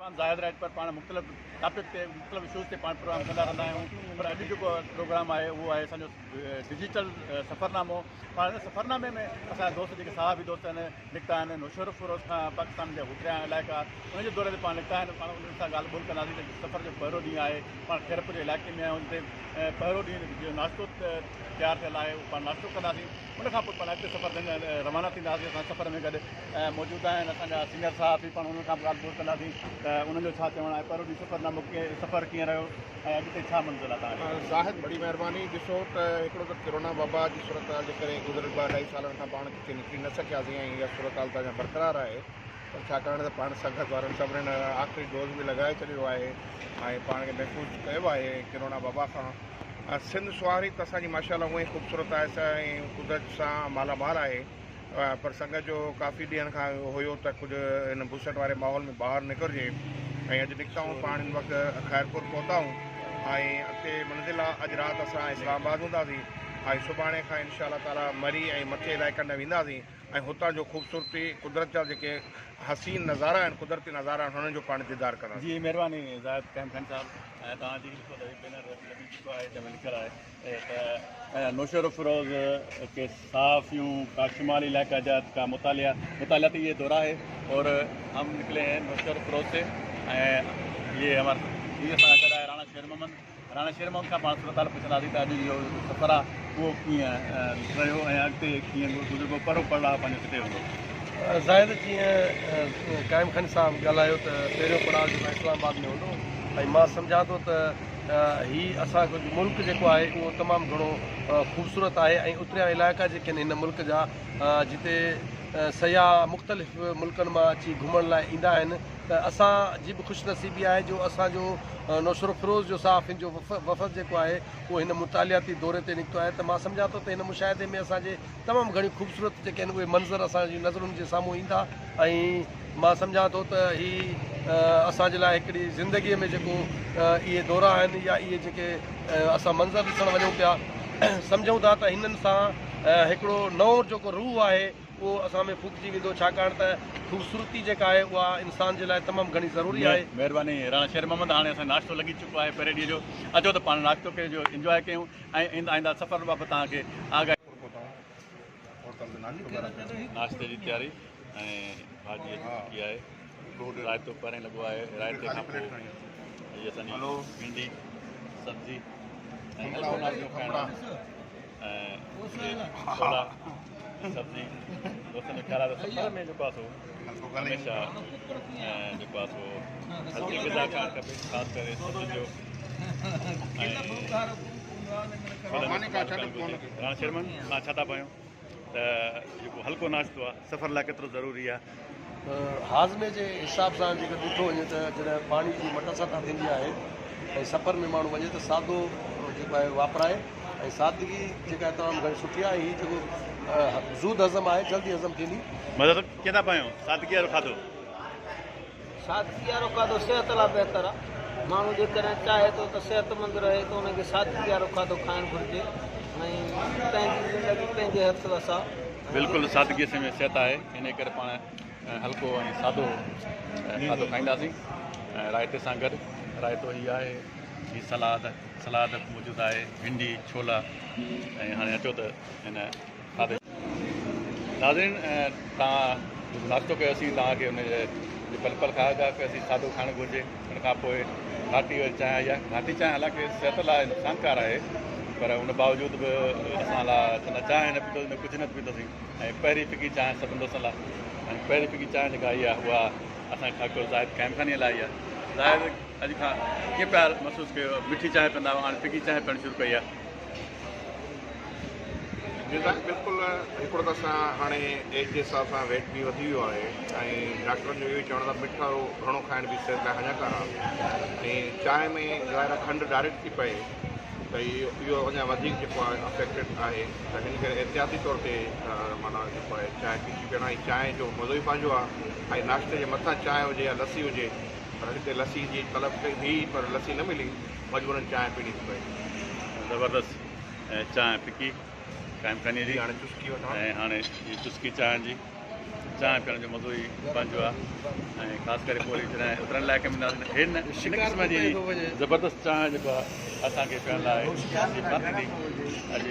Programme زاهد راڄپر پاڻ مختلف topic تي مختلف اشوز تي پاڻ پروگرام ڪندا رهندا آهيون پر اڄ جيڪو پروگرام آهي اهو آهي اسان جو ڊجيٽل سفرنامو. پاڻ ان سفرنامي ۾ اسان جا دوست جيڪي صحافي دوست آهن نڪتا آهن نوشهروفيروز کان پاڪستان جا اتريان علائقا ان جي دوري تي پاڻ نڪتا آهن. پاڻ انهن سان ڳالهه ٻولهه ڪنداسين ته سفر جو پهريون ڏينهن آهي، پاڻ خيرپور جي علائقي ۾ آهيون جتي پهريون ڏينهن جو ناشتو تيار ٿيل آهي اهو پاڻ ناشتو ڪنداسين. ان کان پوء پاڻ اڳتي سفر تي روانا ٿينداسين. اسان سفر ۾ گڏ موجود آهن اسان جا سينئر صحافي، پاڻ انهن کان به ڳالهه ٻولهه ڪنداسين ته انهن جو ڇا چوڻ آهي، پهريون ڏينهن سفرنامو ڪيئن سفر ڪيئن رهيو ۽ اڳتي ڇا منزل آهي توهان جي. زاهد وڏي مهرباني. ڏسو ته هڪڙو ته ڪرونا وبا جي صورتحال جي ڪري گذريل ٻه اڍائي سالن کان پاڻ ڪٿي نڪري نه سگهياسين ۽ اها صورتحال ته اڃا برقرار آهي پر ڇاڪاڻ ته پاڻ سنگت وارن سڀني آخري ڊوز به لڳائي ڇڏيو آهي ۽ پاڻ کي محفوظ ڪيو آهي ڪرونا وبا کان. سنڌ سهاري ته اسان جي ماشاء الله هونئن ئي خوبصورت آهي ۽ قدرت سان مالا مال آهي پر سنگت جو ڪافي ڏينهن کان اهو هيو ته ڪجهه هن ٻوسٽ واري ماحول ۾ ٻاهر نڪرجي ۽ اڄ نڪتا آهيون. پاڻ هن وقت خيرپور پهتا آهيون ۽ اڳتي منزل آهي. اڄ رات اسان اسلام آباد هونداسين ۽ سڀاڻي کان انشاء الله تعالي مري ۽ مٿي علائقن ڏانهن وينداسين ۽ هتان جو خوبصورتي قدرت جا جيڪي حسين نظارا آهن قدرتي نظارا آهن انهن جو پاڻ ديدار ڪنداسين. جي مهرباني زاهد قائم خان صاحب ۽ توهان جيڪي ڏسو ته هي بينر لڳي چڪو آهي جنهن ۾ لکيل آهي ته نوشهروفيروز ڪي صحافيون ڪا شمالي علائقه جات ڪا مطالعه مطالعاتي یہ دورہ ہے اور هم نڪلي ہیں نوشهروفيروز سي ۽ یہ همارا هي اسان سان گڏ آهي راڻا شير محمد. راڻا شير محمد کان پاڻ صورتحال پڇنداسين ته اڄ جو سفر آهي اهو ڪيئن رهيو ۽ اڳتي ڪيئن گذربو، پرو پڙلاء پنهنجو ڪٿي هوندو. زاهد جيئن قائم خاني صاحب ڳالهايو ته پهريون پڙاء جيڪو آهي اسلام آباد ۾ هوندو ۽ مان سمجهان ٿو ته هي اسان جو ملڪ جيڪو آهي اهو تمام گهڻو خوبصورت آهي ۽ اتريان علائقا جيڪي آهن هن ملڪ جا جتي سياح مختلف ملڪن مان اچي گهمڻ لاء ايندا آهن ته اسان جي به خوش نصيبي آهي جو اسان جو نوشهروفيروز جو صحافين جو وفد جيڪو آهي اهو هن مطالعاتي دوري تي نڪتو آهي ته مان سمجهان ٿو ته هن مشاهدي ۾ اسان جي تمام گهڻيون خوبصورت جيڪي آهن اهي منظر اسان جي نظرن جي سامهون ايندا ۽ مان سمجهان ٿو ته هي اسان جي لاء هڪڙي زندگي ۾ جيڪو اهي دورا آهن يا اهي جيڪي اسان منظر ڏسڻ وڃون پيا سمجهون ٿا ته هنن سان هڪڙو نئون جيڪو روح آهي اهو اسان ۾ ڦوڪجي ويندو ڇاڪاڻ ته خوبصورتي جيڪا آهي اها انسان جي لاء تمام گهڻي ضروري آهي. مهرباني راڻا شير محمد هاڻي اسان جو ناشتو لڳي چڪو آهي پهرين ڏينهن جو اچو ته پاڻ ناشتو ڪري جو انجواء ڪيون ۽ آئنده سفر بابت توهان کي آگاهي. ناشتي جي تياري ۽ ڀاڄي اچي چڪي آهي رائتو پهرين لڳو آهي رائتي کان پوء هي اسان جي ڀينڊي سبزي ۽ هلڪو ناشتو کائڻو آهي ۽ ڇولا سبزي دوستن جو خيال آهي ته سفر ۾ جيڪو آهي سو هميشه جيڪو آهي سو هلڪي غذا کائڻ کپي خاص ڪري سبزين جو ۽ راڻا شيرمن تان ڇا ٿا پايو ته جيڪو هلڪو ناشتو آهي سفر لاء ڪيترو ضروري آهي؟ هاضمي جي حساب سان جيڪر ڏٺو وڃي ته جڏهن پاڻي جي مٽاسٽا ٿيندي آهي ۽ سفر ۾ ماڻهو وڃي ته سادو جيڪو آهي واپرائي ۽ سادگي جيڪا آهي تمام گهڻي سٺي آهي ۽ هي جيڪو زود هضم آهي جلدي هضم ٿيندي. مطلب ڪيئن ٿا پايون سادگي وارو کاڌو؟ سادگي وارو کاڌو صحت لاء بهتر آهي. ماڻهو جيڪڏهن چاهي ٿو ته صحتمند رهي ته ان کي سادگي وارو کاڌو کائڻ گهرجي ۽ پنهنجي زندگي پنهنجي هٿ وس آهي. بلڪل سادگي ۾ صحت آهي انهي ڪري پاڻ هلڪو ۽ سادو کاڌو کائينداسين ۽ رائتي سان گڏ رائتو هي آهي هي سلاد سلاد موجود آهي ڀينڊي ڇولا ۽ هاڻي اچو ته هن کاڌي ناظرين تان جيڪو ناشتو ڪيوسين توهان کي ان جي پل پل کان آگاهه ڪيوسين سادو کائڻ گهرجي ان کان پوء گهاٽي وري چانهه آئي آهي گهاٽي چانهه حالانڪه صحت لاء نقصانڪار آهي پر ان باوجود به اسان لاء چوندا چانهه نه پيتوسين ته ڪجهه نه پيتوسين ۽ پهرين ڦڪي چانهه سڀني دوستن لاء ۽ پهرين ڦڪي چانهه جيڪا آئي آهي اها اسان جي ٺاڪر زاهد قائم خاني لاء آئي آهي زاهد اڄ کان ڪيئن پيا محسوس ڪيو مٺي چانهه پيئندا هئا هاڻي ڦڪي چانهه پيئڻ شروع ڪئي آهي. جي سائين بلڪل هڪڙو ته اسان هاڻي ايج جي حساب سان ويٽ به وڌي ويو آهي ۽ ڊاڪٽرن جو اهو ئي چوڻ آهي ته مٺو گهڻو کائڻ به صحت لاء هاڃاڪار آهي ۽ چانهه ۾ ظاهر آهي کنڊ ڊائريڪٽ ٿي پئي ته اهو اڃا وڌيڪ جيڪو آهي افيڪٽيڊ آهي ته هن ڪري احتياطي طور تي معنيٰ جيڪو آهي چانهه پيتي پيئڻ ۽ چانهه جو مزو ئي پنهنجو آهي ۽ ناشتي جي مٿان چانهه هجي يا لسي هجي پر هتي لسي جي طلب هئي پر لسي نه ملي مجبورن چانهه پيئڻي ٿي پئي. زبردست چانهه ڦڪي قائم خاني جي هاڻي چسڪي وٺان ۽ هاڻي هي چسڪي چانهه جي. چانهه پيئڻ جو مزو ئي پنهنجو آهي ۽ خاص ڪري پوء وري جڏهن اترن علائقي ۾ وينداسين ته هن هن قسم جي زبردست چانهه جيڪو آهي اسان کي پيئڻ لاء نصيب ڪانه ٿيندي. اڄ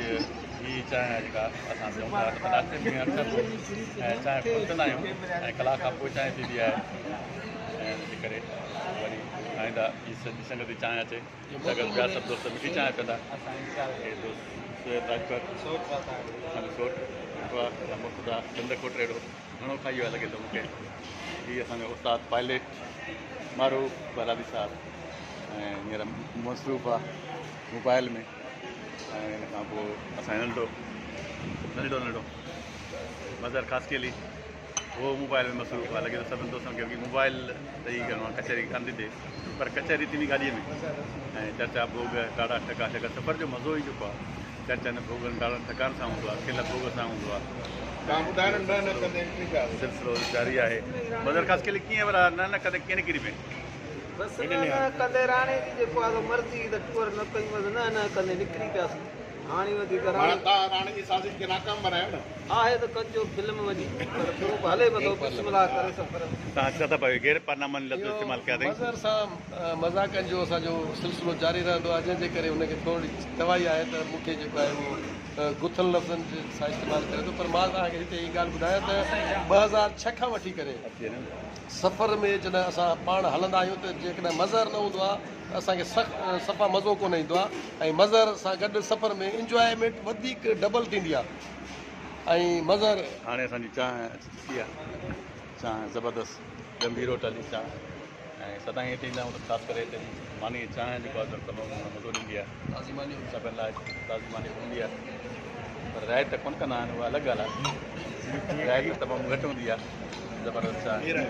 هي چانهه آهي جيڪا اسان پيئون ٿا نه ته ناشتي ۾ اڪثر ۽ چانهه ڪونه پيئندا آهيون ۽ ڪلاڪ کان پوء چانهه پيئبي آهي ۽ ان جي ڪري وري آئنده هي سڄي سنگت جي چانهه اچي ته اگر ٻيا سڀ دوست مٺي چانهه پيئندا. هي دوست سهيل راڄپر اسان جو سوٽ سٺو آهي يا مرتضيٰ چند کوٽريڙو گهڻو کائي ويو آهي لڳي ٿو مون کي. هي اسان جو استاد پائليٽ معروف بهرادي صاحب ۽ هينئر مصروف آهي موبائل ۾. ۽ ان کان پوء اسان جو ننڍڙو ننڍڙو ننڍڙو مظهر خاصخيلي اهو موبائل ۾ مصروف آهي لڳي ٿو سڀني دوستن کي موبائل تي ئي ڪرڻو آهي ڪچهري ڪانه ٿي ٿئي پر ڪچهري ٿيندي گاڏيء ۾ ۽ چرچا ڀوڳ ٽاڙا ٺڪا ڇڪا سفر جو مزو ئي جيڪو آهي چرچن ڀوڳن ٽاڙن ٺڪان سان هوندو آهي کل ڀوڳ سان هوندو آهي سلسلو جاري آهي مظهر خاصخيلي ڪيئن ورا نه نه ڪندي ڪيئن نڪري پئين بس نه نه ڪندي راڻي جي جيڪو آ سو مرضي هئي ته ٽوئر نه ڪيون بس نه نه ڪندي نڪري پياسين هاڻي وڌيڪ راڻي معنيٰ توهان راڻي جي سازش کي ناڪام بنايو نه. آهي ته ڪچو فلم وڃي پر پوء به هلي به ٿو بسم الله ڪري سفر ۾. توهان ڇا ٿا پيو غير پارلياماني لفظ استعمال ڪيا اٿئي. مظهر سان مذاقن جو اسان جو سلسلو جاري رهندو آهي جنهن جي ڪري هن کي ٿورڙي توائي آهي ته مون کي جيڪو آهي اهو گٿل لفظن سان استعمال ڪري ٿو پر مان توهان کي هتي هي ڳالهه ٻڌايان ته 2006 کان وٺي ڪري سفر ۾ جڏهن اسان پاڻ هلندا آهيون ته جيڪڏهن مظهر نه هوندو آهي ته اسان کي سخت صفا مزو ڪونه ايندو آهي ۽ مظهر سان گڏ سفر ۾ انجوائمينٽ وڌيڪ ڊبل ٿيندي آهي ۽ مظهر. هاڻي اسان جي چانهه اچي چڪي آهي چانهه زبردست گنڀير هوٽل جي چانهه ۽ سدائين هتي ايندا آهيون ته خاص ڪري هتي جي ماني ۽ چانهه جيڪو آهي تمام گهڻو مزو ڏيندي آهي تازي ماني سڀن لاء تازي ماني به هوندي آهي پر رعايت ته ڪونه ڪندا آهن اها الڳ ڳالهه آهي رعايت ته تمام گهٽ هوندي آهي زبردست چانهه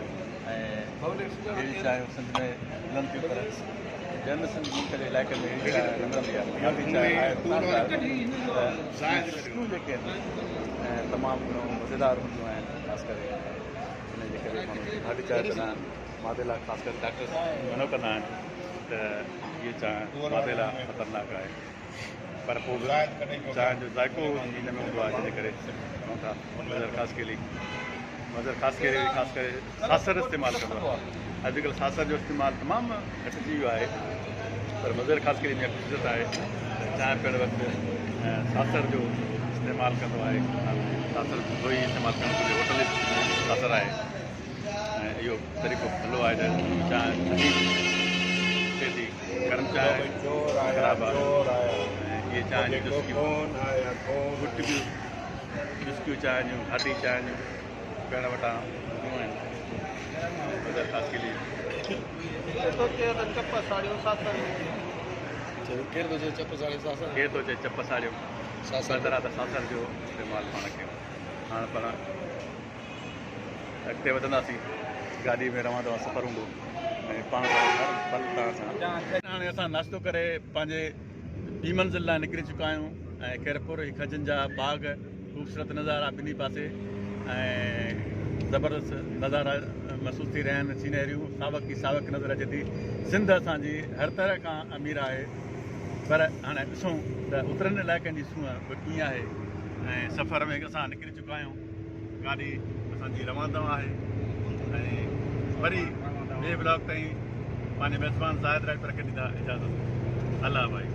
۽ اهڙي چانهه سنڌ ۾ ملن ٿيون پر ٻين سنڌ ملڪ جي علائقن ۾ اهڙي چانهه نه ملندي آهي گهاٽي چانهه آهي ته چسڪيون جيڪي آهن تمام گهڻو مزيدار هونديون آهن خاص ڪري ان جي ڪري ماڻهو گهاٽي چانهه پيئندا آهن مادي لاء خاص ڪري ڊاڪٽر منع ڪندا آهن ته هيء چانهه مادي لاء خطرناڪ آهي پر پوء به چانهه جو ذائقو ان ۾ هوندو آهي جنهن جي ڪري چون ٿا مظهر خاصخيلي مظهر خاصخيلي وري خاص ڪري ساسر استعمال ڪندو آهي اڄڪلهه ساسر جو استعمال تمام گهٽجي ويو آهي پر مظهر خاصخيلي ۾ خصوصيت آهي ته چانهه پيئڻ وقت ساسر جو استعمال ڪندو آهي ساسر ڌوئي استعمال ڪرڻ گهرجي هوٽل ساسر آهي ۽ اهو طريقو ڀلو آهي ته چانهه ٿڌي ٿئي ٿي گرم چانهه خراب آهي ۽ اهي چانهه جون چسڪيون گٽڪيون چسڪيون چانهه جون گهاٽي چانهه جون پيئڻ وٽان هونديون آهن مظهر خاصخيلي. ڪير ٿو چئي ته چپ ساڙيو ساسر ۾. ڪير ٿو چئي چپ ساڙيو ساسر. ڪير ٿو چئي چپ ساڙيو ساسر. بهتر آهي ته ساسر جو استعمال پاڻ ڪيون. هاڻ پاڻ اڳتي وڌنداسين گاڏي ۾ روان دوان سفر هوندو ۽ پاڻ سان هر پل توهان سان. هاڻي اسان ناشتو ڪري پنهنجي ٻي منزل ڏانهن نڪري چڪا آهيون ۽ خيرپور هي کجين جا باغ خوبصورت نظارا ٻنهي پاسي ۽ زبردست نظارا محسوس ٿي رهيا آهن سينهريون ساوڪ ئي ساوڪ نظر اچي ٿي سنڌ اسان جي هر طرح کان امير آهي پر هاڻي ڏسون ته اترن علائقن جي سونهن به ڪيئن آهي ۽ سفر ۾ اسان نڪري چڪا آهيون گاڏي اسان جي روان دوان آهي ۽ وري ٻئي بلاگ تائين پنهنجي ميزبان زاهد راڄپر کي ڏيندا اجازت الله ڀائي.